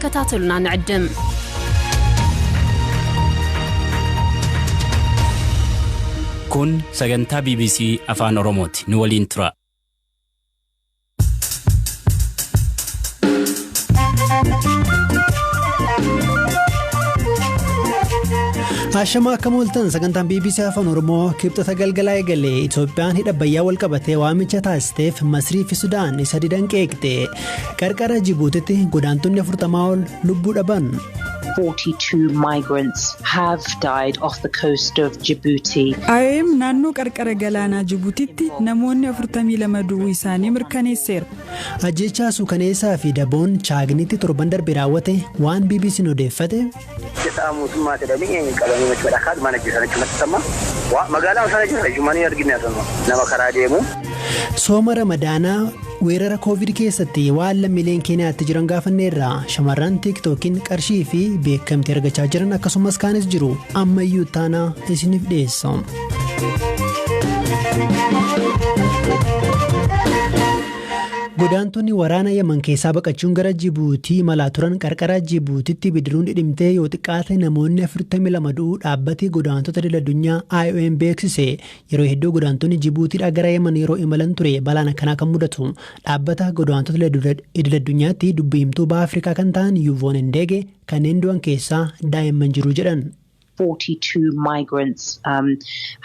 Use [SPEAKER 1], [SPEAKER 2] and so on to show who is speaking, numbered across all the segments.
[SPEAKER 1] ክትከታተሉና ንዕድም።
[SPEAKER 2] Kun sagantaa BBC Afaan Oromooti. Nu waliin tura.
[SPEAKER 3] Ashamaa akkam ooltan sagantaan BBC Afaan Oromoo kibxata galgalaa eegale. Itoophiyaan hidha Abbayyaa wal qabatee waamicha taasisteef Masrii fi Sudaan isa didan qeeqxe. Qarqara Jibuutitti godaantonni 40 ol lubbuu dhaban.
[SPEAKER 4] 42 migrants have died off the coast of Djibouti.
[SPEAKER 5] IOM naannoo qarqara galaanaa Jibuutitti namoonni 42 du'uu isaanii mirkaneesseera.
[SPEAKER 3] Ajjeechaa suukaneessaa fi daboon Chaagnitti torban darbe raawwate waan BBC'n odeeffate.
[SPEAKER 6] Hojjetaa mootummaa jedhanii qabanii jechuudha. Akkaatuma ajjeesan jechuudha. Magaalaa sana jira jechuun argina nama karaa deemu.
[SPEAKER 3] Sooma Ramadaanaa weerara Koovid keessatti waan lammiileen Keeniyaatti jiran gaafanneerra. Shamarran tiiktookiin qarshii fi beekamtii argachaa jiran akkasumas kaanis jiru. Ammayyuu taanaa isiniif dhiyeessa. Godaantonni waraana Yaman keessaa baqachuun gara Jibuutii imalaa turan qarqara Jibuutitti bidiruun dhidhimtee yoo xiqqaate namoonni 42 du'uu dhaabbati godaantota idil addunyaa IOM beeksise. Yeroo hedduu godaantonni Jibuutiidhaa gara Yaman yeroo imalan ture balaan akkanaa kan mudatu. Dhaabbata godaantota idil addunyaatti dubbi himtuu baha Afrikaa kan ta'an Yuvoon Indeege kanneen du'an keessaa daa'imman jiru jedhan.
[SPEAKER 4] 42 migrants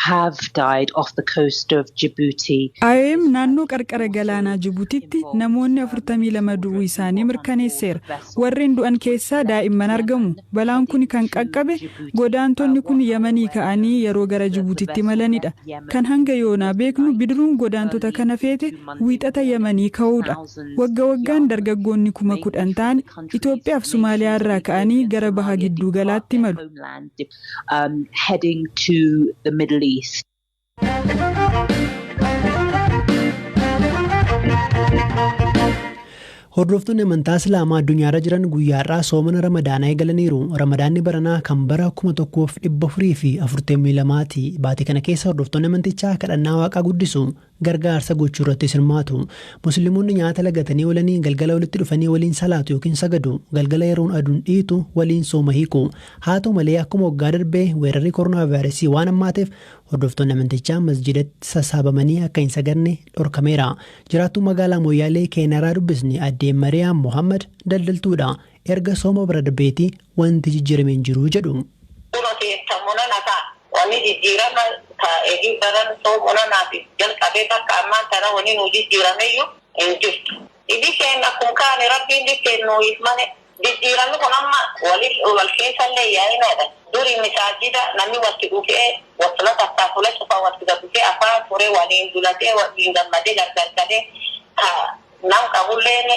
[SPEAKER 4] have died off the coast of Djibouti.
[SPEAKER 5] IOM naannoo qarqara galaanaa Jibuutitti namoonni 42 du'uu isaanii mirkaneesseera. Warreen du'an keessaa daa'imman argamu. Balaan kun kan qaqqabe godaantonni kun Yamanii ka'anii yeroo gara Jibuutitti imalanidha. Kan hanga yoonaa beeknu bidiruun godaantota kana feete wiixata Yamanii ka'uudha. Wagga waggaan dargaggoonni 10,000 ta'an Itoophiyaaf Somaaliyaa irraa ka'anii gara baha gidduu galaatti imalu.
[SPEAKER 4] Heading to the Middle East.
[SPEAKER 3] Hordoftoonni amantaa Islaamaa addunyaarra jiran guyyaarraa soomana Ramadaanaa eegalaniiru. Ramadaanni baranaa kan bara 1442ti. Baatii kana keessa hordoftoonni amantichaa kadhannaa waaqaa guddisu, gargaarsa gochuu irrattis hirmaatu. Musliimonni nyaata lagatanii oolanii galgala walitti dhufanii waliin salaatu yookiin sagadu. Galgala yeroon aduun dhiitu waliin sooma hiiku. Haa ta'u malee akkuma waggaa darbee weerarri koronaa vaayirasii waan hammaateef hordoftoonni amantichaa masjidatti sassaabamanii akka hin sagadne dhorkameera. Jiraattuu magaalaa Mooyyaalee Keenaraa dubbisni addee Mariyaam Mohaammed daldaltuudha. Erga sooma bara darbeetii wanti jijjiirame hin jiru jedhu.
[SPEAKER 7] Wanni jijjiirama taa'ee baran soomona naaf jalqabee bakka ammaan tana wanni nu jijjiirameyyuu hin jirtu. Ibisheen akkuma kaane rabbiin dhikkeen nuuf mane jijjiiramni kun amma wal keessallee yaa'inaadha. Duri misaajida namni walitti dhufee wasila takkaa fuula cufaa walitti dhufee afaan furee waliin dulatee waliin gammadee gargargalee nam qabulleen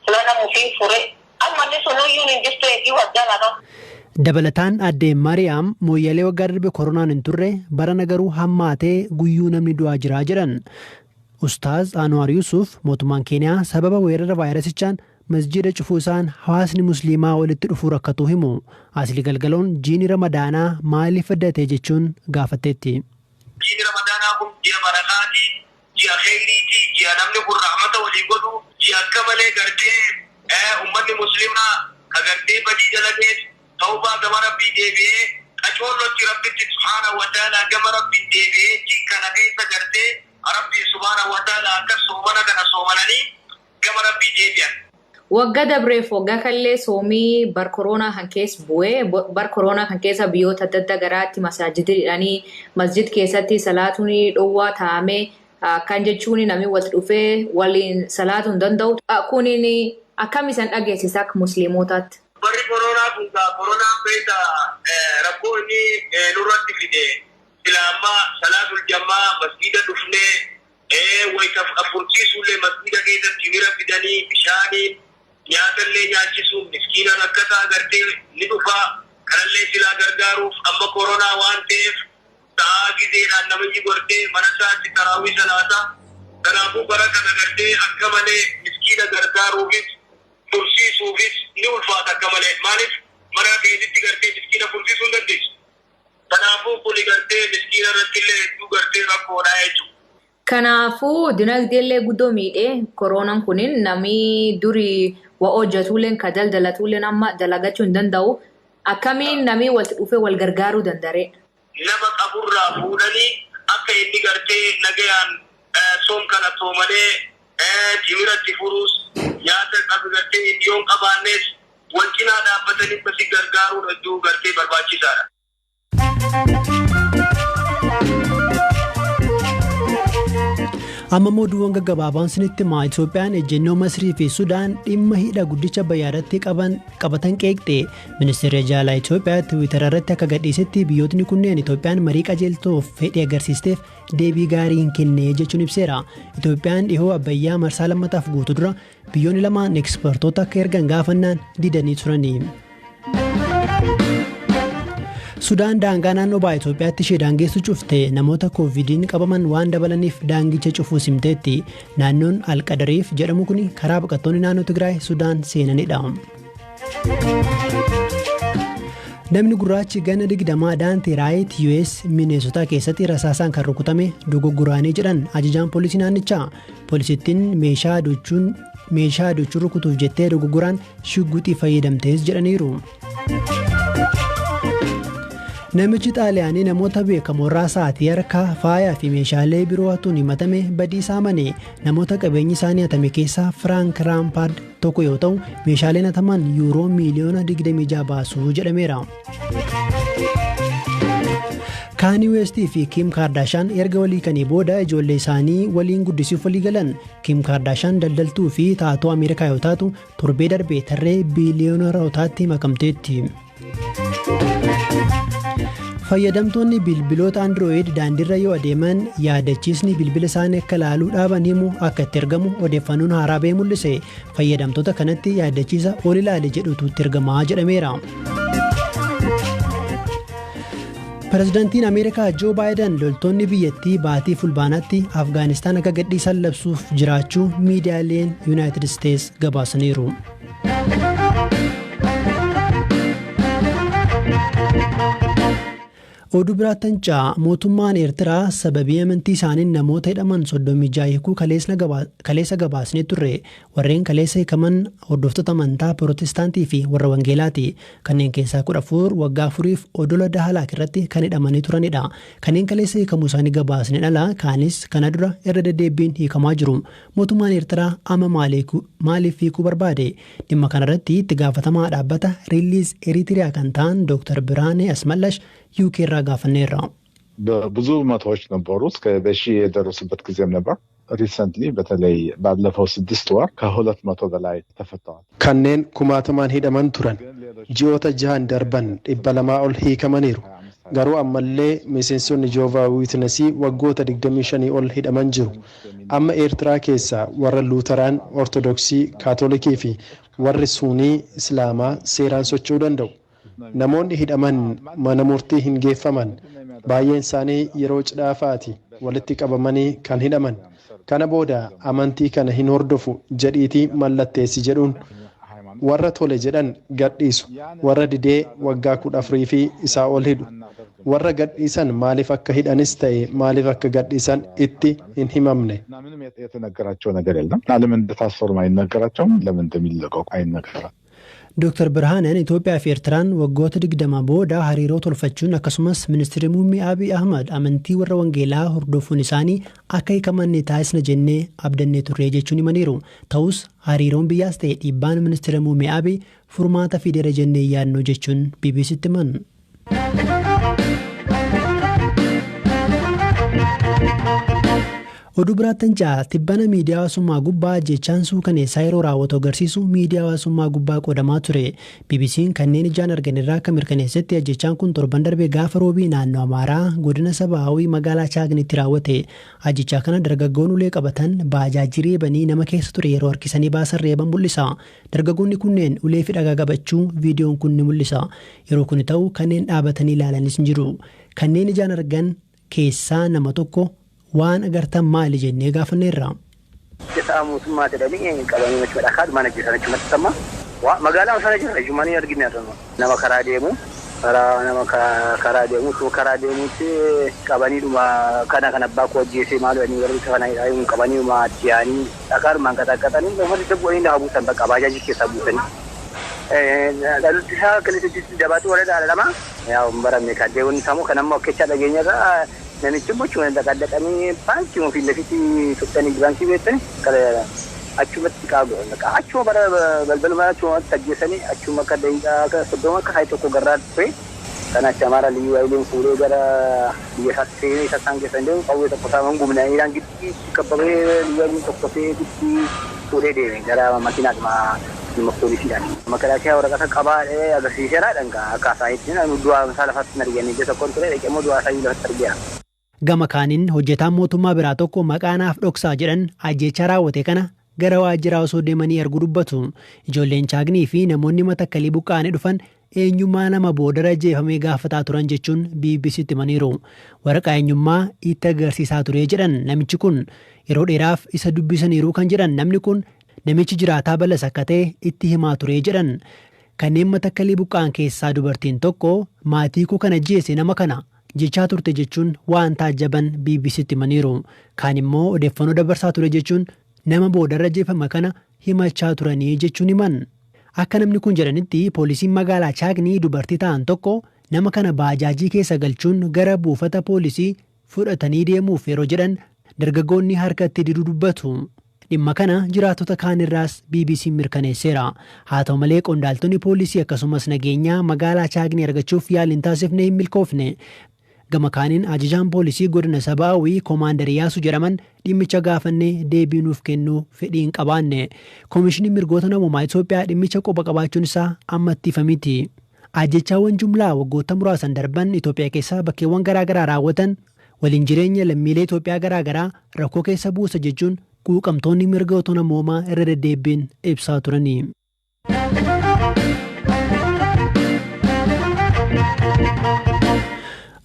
[SPEAKER 7] fuula nama ofii fure amma inni sunuyyuu hin jirtu eegii waggaa lama.
[SPEAKER 3] Dabalataan addee Mariyaam Mooyyalee waggaa darbe koronaan hin turre barana garuu hammaatee guyyuu namni du'aa jira jedhan. Ustaaz Anwaar Yuusuf mootummaan Keeniyaa sababa weerara vaayirasichaan masjida cufuu isaan hawaasni musliimaa walitti dhufuu rakkatu himu. Asli galgaloon jiini Ramadaanaa maaliif addate jechuun gaafatteetti.
[SPEAKER 8] Jiini Ramadaanaa kun ji'a barakaati, ji'a kheyriiti, ji'a namni kun rahmata walii godhu, ji'a akka malee gartee uummanni musliimaa ka gartee badii dalagees tawbaa gama rabbii deebi'ee qacoollotti rabbitti subhaanahu wa ta'ala gama rabbii deebi'ee ji'a kana keessa gartee rabbii subhaanahu wa ta'ala akka soomana kana soomananii gama rabbii deebi'an.
[SPEAKER 9] Waggaa dabreef waggaa kallee soomii bar koronaa kan keessa bu'ee bar koronaa kan keessa biyyoota adda addaa garaatti masaajidii hidhanii masjid keessatti salaatuun dhoowwaa taa'amee kan jechuun namni walitti dhufee waliin salaatuu hin danda'u. Kuniin akkam isaan dhageessisa akka musliimotaatti?
[SPEAKER 8] Barri koronaa kun koronaan beekta rakkoo inni nurratti fide sila ammaa salaatul jammaa masjida dhufnee wayita fursiisuullee masjida keessatti mira fidanii bishaaniin nyaatallee nyaachisuun miskiina rakkataa gartee ni dhufa kanallee silaa gargaaruuf amma koronaa waan ta'eef sa'aa gizeedhaan namni gartee mana isaatti taraawii salaata kanaafuu bara kana gartee akka malee miskiina gargaaruufis fursiisuufis ni ulfaata akka malee maaliif mana keetitti gartee miskiina fursiisuu hin dandeessu. Kanaafuu kuni gartee miskiina irratti illee hedduu gartee rakkoodha jechuudha.
[SPEAKER 9] Kanaafuu dinagdeellee guddoo miidhee koronaan kunin namni durii waa hojjetullee ka daldalatullee amma dalagachuu hin danda'u. Akkamiin namni walitti dhufee wal gargaaruu danda'e?
[SPEAKER 8] Nama qaburraa fuudhanii akka inni gartee nagayaan soom kana soomanee jimiratti furuus nyaata qabu gartee inni yoon qabaannes wal cinaa dhaabbatanii akkasii gargaaruun hedduu gartee barbaachisaadha.
[SPEAKER 3] Amma immoo oduuwwan gaggabaabaan sinitti himaa. Itoophiyaan ejjennoo Masrii fi Sudaan dhimma hidha guddicha Abbayyaa irratti qabatan qeeqxe. Ministeerri Jaalaa Itoophiyaa Tiwiitara irratti akka gadhiisetti biyyootni kunneen Itoophiyaan marii qajeeltoof fedhii agarsiisteef deebii gaarii hin kenne jechuun ibseera. Itoophiyaan dhihoo Abbayyaa marsaa lammataaf guutuu dura biyyoonni lamaan ekspertoota akka ergan gaafannaan didanii turani. Sudaan daangaa naannoo baha Itoophiyaatti ishee daangeessu cufte namoota koovidiin qabaman waan dabalaniif daangicha cufuu simteetti. Naannoon Alqadariif jedhamu kun karaa baqattoonni naannoo Tigraay Sudaan seenanidha. Namni gurraachi gana 20 Daantee Raayit US Mineesotaa keessatti rasaasaan kan rukutame dogoggoranii jedhan ajajaan poolisii naannichaa. Poolisittiin meeshaa adochuun rukutuuf jettee dogoggoraan shugguxii fayyadamtees jedhaniiru. Namichi Xaaliyaanii namoota beekamoo irraa sa'aatii harkaa faayaa fi meeshaalee biroo hatuun himatame badii isaa amane. Namoota qabeenyi isaanii hatame keessaa Firaank Raampaard tokko yoo ta'u meeshaaleen hataman yuuroo miiliyoona 26 baasuu jedhameera. Kaanii Weestii fi Kim Kaardaashaan erga walii kanii booda ijoollee isaanii waliin guddisuuf walii galan. Kim Kaardaashaan daldaltuu fi taatoo Ameerikaa yoo taatu torbee darbee tarree biiliyoonarootaatti makamteetti. Fayyadamtoonni bilbiloota Android daandiirra yoo adeeman yaadachiisni bilbila isaanii akka ilaaluu dhaaban himu akka itti ergamu odeeffannoon haaraa ba'ee mul'ise. Fayyadamtoota kanatti yaadachiisa ol ilaali jedhutu itti ergamaa jedhameera. Pireezidaantiin Ameerikaa Joo Baayiden loltoonni biyyattii baatii fulbaanaatti Afgaanistaan akka gadhiisan labsuuf jiraachuu miidiyaaleen Yuunaayitid Isteets gabaasaniiru. Oduu biraattan caa mootummaan Eertiraa sababii amantii isaaniin namoota hidhaman 36 hiikuu kaleessa gabaasnee turre. Warreen kaleessa hiikaman hordoftoota amantaa Pirootestaantii fi warra Wangeelaati. Kanneen keessaa 14 waggaa 4f odola Dahalaak irratti kan hidhamanii turanidha. Kanneen kaleessa hiikamuu isaanii gabaasne dhala kaanis kana dura irra deddeebiin hiikamaa jiru. Mootummaan Eertiraa amma maaliif hiikuu barbaade? Dhimma kanarratti itti gaafatamaa dhaabbata Riiliis Eritiriyaa kan ta'an Dr. Biraanee Asmallash UK irraa gaafanneerra.
[SPEAKER 1] ብዙ መቶዎች ነበሩ። እስከ በሺህ የደረሱበት ጊዜም ነበር። ሪሰንትሊ በተለይ ባለፈው 6 ወር ከ200 በላይ ተፈተዋል።
[SPEAKER 10] Kanneen kumaatamaan hidhaman turan ji'oota jahan darban 200 ol hiikamaniiru. Garuu ammallee miseensonni Jehovah Witnessii waggoota 25 ol hidhaman jiru. Amma Eertiraa keessaa warra Luuteraan, Ortodoksii, Kaatolikii fi warri Suunii Islaamaa seeraan socho'uu danda'u. Namoonni hidhaman mana murtii hin geeffaman. Baay'een isaanii yeroo cidhaafaati walitti qabamanii kan hidhaman. Kana booda amantii kana hin hordofu jedhiitii mallatteessi jedhuun warra tole jedhan gadhiisu. Warra didee waggaa 14 fi isaa ol hidhu. Warra gadhiisan maaliif akka hidhanis ta'e maaliif akka gadhiisan itti hin himamne.
[SPEAKER 1] ምንም የተነገራቸው ነገር የለም። ለምን እንደታሰሩም አይነገራቸውም፣ ለምን እንደሚለቀቁ አይነገራቸውም።
[SPEAKER 3] Dr. Birhaaneen Itoophiyaa fi Eertiraan waggoota 20 booda hariiroo tolfachuun akkasumas ministeerri muummee Abiy Ahmad amantii warra Wangeelaa hordofuun isaanii akka hiikaman ni taasisna jennee abdannee turre jechuun himaniiru. Ta'us hariiroon biyyaas ta'e dhiibbaan ministeera muummee Abiy furmaata fideera jennee yaadnu jechuun BBCtti himan. Oduu biraattan ja'a tibbana miidiyaa hawaasummaa gubbaa jechaan suukaneessaa yeroo raawwatu agarsiisu miidiyaa hawaasummaa gubbaa qoodamaa ture. BBC'n kanneen ijaan argan irraa akka mirkaneessetti ajjechaan kun torban darbe gaafa roobii naannoo Amaaraa godina saba Hawwii magaalaa Chaagnitti raawwate. Ajjechaa kana dargaggoon ulee qabatan baajaajii reebanii nama keessa ture yeroo harkisanii baasan reeban mul'isa. Dargaggoonni kunneen ulee fi dhagaa qabachuu viidiyoon kun ni mul'isa. Yeroo kun ta'u kanneen dhaabatanii ilaalanis ni jiru. Kanneen ijaan argan keessaa nama tokko waan agartan maali jennee gaafanneerra.
[SPEAKER 6] Isaa mootummaa jedhanii qabanii jechuudha. Kaadhuma ajjeesan achumatti amma magaalaa sana jira iyyuu arginu nama karaa deemu Karaa nama karaa deemuutu karaa deemuutti qabaniidhuma kana kan abbaa koo ajjeesee maal jedhanii warri kana hin qabaniidhuma achi yaa'anii dhakaadhumaan qaxaqqaxanii uummata bu'anii lafa buusan bakka baajaajii keessaa buusanii. Dhalooti isaa kilitti jabaatu warra dhaala lama. Yaa hin baramne kan deemuun sammuu kan amma okkecha dhageenyarraa namichi immoo achuma dhaqanii baankii ofii lafitti tuqxanii baankii beektanii achumatti qaabu achuma bara balbaluma achumatti ajjeesanii achuma akka daqiiqaa 30 akka saayii tokko garraa ture. Kanaaf Amaara Liyyuu Hayileen fuudhee gara biyya isaatti seenee isa isaan keessa hin deemu qawwee tokko isaa gumnaan Iraan giddii kabbabee Liyyuu Hayileen tokko see giddii fuudhee deeme gara makiinaadhuma dhimma poolisiidhaan. Makalaakiyaa waraqata qabaa agarsiiseera dhangaa akka isaaniitti du'aa isaa lafatti hin arganii ija tokkoon ture dhaqee immoo du'aa isaa lafatti argeera.
[SPEAKER 3] Gama kaaniin hojjetaan mootummaa biraa tokko maqaa naaf dhoksaa jedhan ajjeechaa raawwate kana gara waajjiraa osoo deemanii arguu dubbatu. Ijoolleen Chaagnii fi namoonni Matakkalii buqqa'anii dhufan eenyummaa nama boodara ajjeefamee gaafataa turan jechuun BBCtti himaniiru. Waraqaa eenyummaa itti agarsiisaa ture jedhan namichi kun yeroo dheeraaf isa dubbisaniiru kan jedhan namni kun namichi jiraataa Balas akka ta'e itti himaa ture jedhan. Kanneen Matakkalii buqqa'an keessaa dubartiin tokko maatii koo kan ajjeese nama kana jechaa turte jechuun waan taajjaban BBCtti himaniiru. Kaan immoo odeeffannoo dabarsaa ture jechuun nama boodarra ajjeefame kana himachaa turanii jechuun himan. Akka namni kun jedhanitti poolisiin magaalaa Chaagnii dubartii ta'an tokko nama kana baajaajii keessa galchuun gara buufata poolisii fudhatanii deemuuf yeroo jedhan dargaggoonni harkatti diduu dubbatu. Dhimma kana jiraattota kaan irraas BBC'n mirkaneesseera. Haa ta'u malee qondaaltonni poolisii akkasumas nageenyaa magaalaa Chaagnii argachuuf yaaliin taasifne hin milkoofne. Gama kaaniin ajajaan poolisii godina Sabaawii Koomaandar Iyaasuu jedhaman dhimmicha gaafannee deebii nuuf kennuu fedhii hin qabaanne. Koomishiniin mirgoota namoomaa Itoophiyaa dhimmicha quba qabaachuun isaa ammatti ifa miti. Ajjechaawwan jumlaa waggoota muraasan darban Itoophiyaa keessa bakkeewwan garaagaraa raawwatan waliin jireenya lammiilee Itoophiyaa garaagaraa rakkoo keessa buusa jechuun quuqamtoonni mirgoota namoomaa irra deddeebiin ibsaa turani.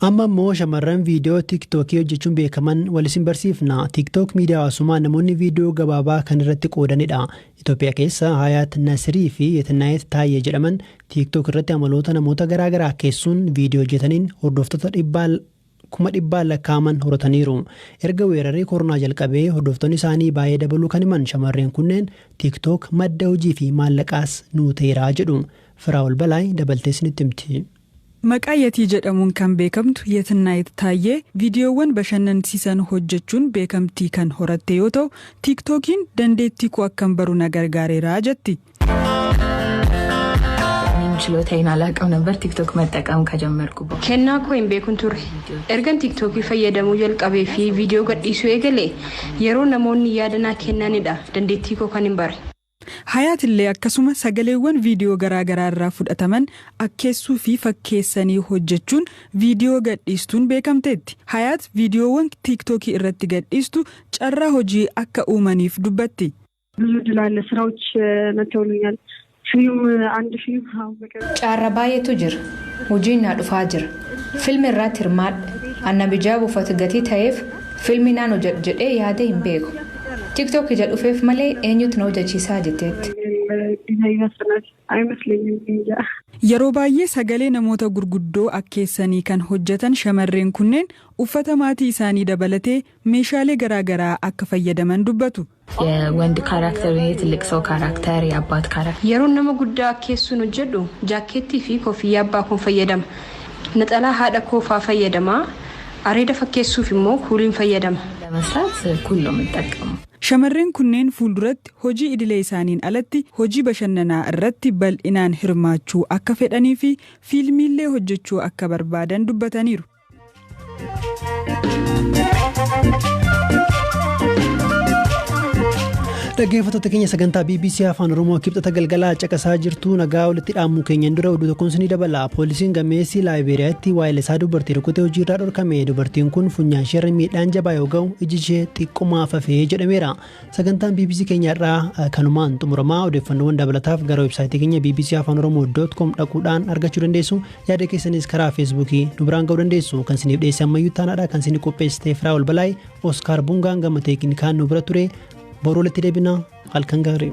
[SPEAKER 3] Amma immoo shamarran viidiyoo tiiktookii hojjechuun beekaman wal isin barsiifna. Tiiktook miidiyaa hawaasummaa namoonni viidiyoo gabaabaa kan irratti qoodanidha. Itoophiyaa keessa Hayaat Nasirii fi Yeetinaayit Taayyee jedhaman tiiktook irratti amaloota namoota garaagaraa keessuun viidiyoo hojjetaniin hordoftoota 100,000 lakkaa'aman horataniiru. Erga weerarri koronaa jalqabee hordoftoonni isaanii baay'ee dabaluu kan himan shamarreen kunneen tiiktook madda hojii fi maallaqaas nuu ta'eera jedhu. Firaa'ol Balaay dabaltee isinitti himti.
[SPEAKER 5] Maqaa Yetii jedhamuun kan beekamtu Yeetinaayit Taayyee viidiyoowwan bashannansiisan hojjechuun beekamtii kan horatte yoo ta'u, tiiktookiin dandeettii koo akkan baru na gargaareera jetti.
[SPEAKER 11] ችሎታዬን አላውቅም ነበር ቲክቶክ መጠቀም ከጀመርኩ በኋላ።
[SPEAKER 12] Kennaa koo hin beekun ture. Ergan tiiktookii fayyadamuu jalqabee fi viidiyoo gadhiisuu eegale yeroo namoonni yaada naa kennanidha dandeettii koo kan hin bare.
[SPEAKER 5] Hayaat illee akkasuma sagaleewwan viidiyoo garaagaraa irraa fudhataman akkeessuu fi fakkeessanii hojjechuun viidiyoo gadhiistuun beekamteetti. Hayaat viidiyoowwan tiiktookii irratti gadhiistu carraa hojii akka uumaniif dubbatti.
[SPEAKER 13] ብዙ እድል አለ። ስራዎች መተውልኛል። ፊልም አንድ ፊልም አሁን በቅርብ
[SPEAKER 9] Carraa baay'eetu jira. Hojiin naa dhufaa jira. Filmi irratti hirmaadha. Anna bijaa buufata gatii ta'eef filmi naan hojjedhu jedhee yaadee hin beeku. Tiiktook ija dhufeef malee eenyutu na hojjechiisaa jetteetti.
[SPEAKER 13] ዲዛይን ያስጠናል አይመስለኝም። እንጃ።
[SPEAKER 5] Yeroo baay'ee sagalee namoota gurguddoo akkeessanii kan hojjetan shamarreen kunneen uffata maatii isaanii dabalatee meeshaalee garaagaraa akka fayyadaman dubbatu.
[SPEAKER 11] የወንድ ካራክተር፣ የትልቅ ሰው ካራክተር፣ የአባት ካራክተር
[SPEAKER 12] Yeroo nama guddaa akkeessuun hojjedhu jaakkeettii fi koffiyyaa abbaa koon fayyadama. Naxalaa haadha koofaa fayyadama. Areeda fakkeessuuf immoo kuuliin fayyadama.
[SPEAKER 11] ለመስራት ኩል ነው የምጠቀመው።
[SPEAKER 5] Shamarreen kunneen fuulduratti hojii idilee isaaniin alatti hojii bashannanaa irratti bal'inaan hirmaachuu akka fedhanii fi fiilmiillee hojjechuu akka barbaadan dubbataniiru.
[SPEAKER 3] Dhaggeeffattoota keenya sagantaa BBC Afaan Oromoo kibxata galgalaa caqasaa jirtu nagaa walitti dhaamuu keenyan dura oduu tokkoon isinii dabala. Poolisiin gameessi Laayiberiyaatti waa'ee isaa dubartii rukutee hojiirraa dhorkame. Dubartiin kun funyaan isheerra miidhaan jabaa yoo ga'u iji ishee xiqqoomaaf hafee jedhameera. Sagantaan BBC keenya irraa kanumaan xumuramaa. Odeeffannoowwan dabalataaf gara websaayitii keenya BBC Afaan Oromoo .com dhaquudhaan argachuu dandeessu. Yaada keessanis karaa feesbuukii nu biraan ga'uu dandeessu. Kan isiniif dhiyeesse ammayyuu taanaadha. Kan isinii qopheessite Firaa'ol Balaay, Oskaar Bungaan gama teeknikaan nu bira ture. Boruu walitti deebina, halkan gaarii.